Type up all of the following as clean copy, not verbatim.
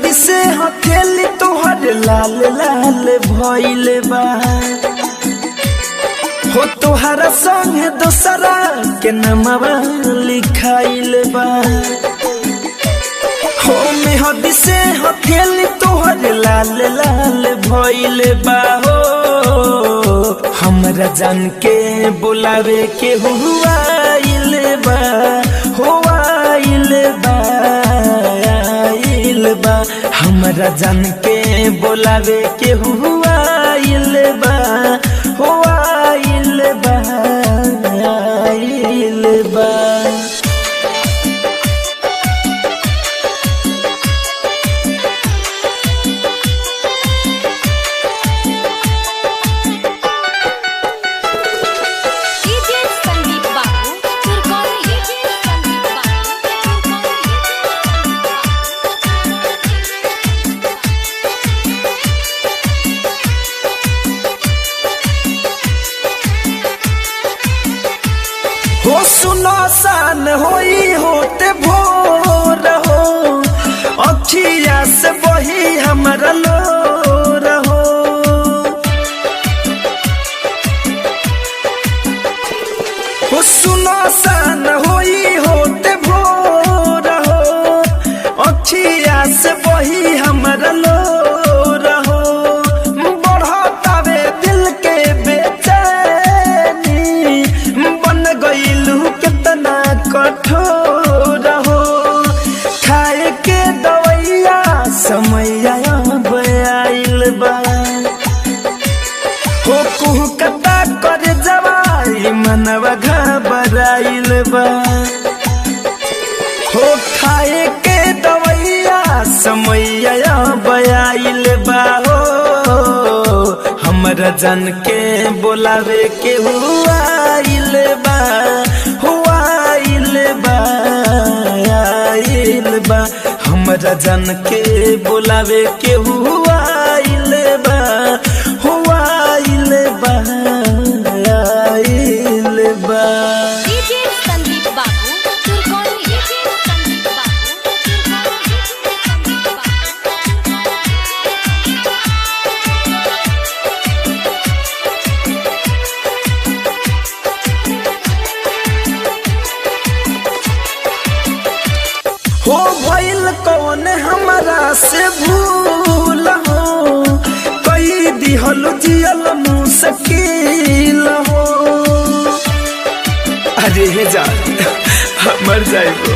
मेहदी से हथेली तोहर लाल लाल भइल बा। हो तोहरा संग दोसरा के नमवा लिखाइल बा। हो मेहदी से हथेली तोहर लाल लाल भइल बा। हो हमरा जान के बुलावे के हुआइल बा, हुआइल बा, आइल बा। हमरा जान के बुलावे के हुआइल बा, हुआइल बा, आइल बा। डीजे संदीप बाबू तुरकोली, डीजे संदीप बाबू तुरकोली। हो सुनो सान होई होते भोर हो, अखिया से बही हमरा लोर हो। हो सुनो सान होई होते भोर हो, अखिया से बही हमरा लोर हो। बढ़तावे दिल के बेचैनी, बन गईलू कितना कठोर हो। खाए के दवैया समैया अब आइल बा। हो कुहकता कर जवाई मनवा घबराइल बा। हो खाए के दवैया समैया अब आइल बा। हो हमरा जान के बोलावे के हुआइल बा, हुआइल बा, आइल बा। हमरा जान के बोलावे के हुआइल बा, हुआइल बा, आइल बा। डीजे संदीप बाबू तुरकोली, डीजे संदीप बाबू तुरकोली, संदीप बाबू। हो भइल कौन हमरा से भूल हो, कई दिहल जियल मुश्किल हो। अरे हे जा मर जाइबो।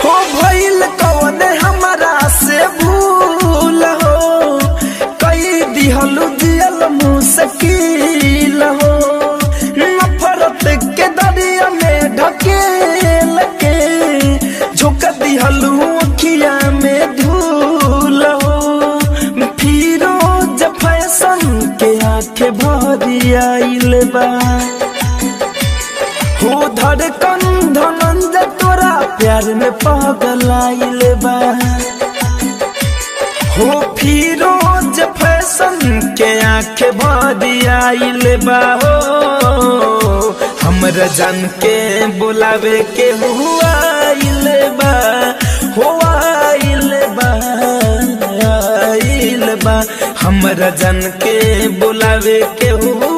हो भइल कौन हमरा से भूल हो, कई दिहल जियल मुश्किल हो। नफरत के दरिया में ढकेल के झोंक दिहलू अखिया में धूल हो। फिरोज फैशन के आंखें भरी आइल बा। हो धड़कन धनंजय तोरा प्यार में पागल आइल बा। हो फिरोज फैशन के आंखें भरी आइल बा। हो हमरा जान के बुलावे के हुआइल बा, हुआइल बा, आइल बा। हमरा जान के बुलावे के हुआ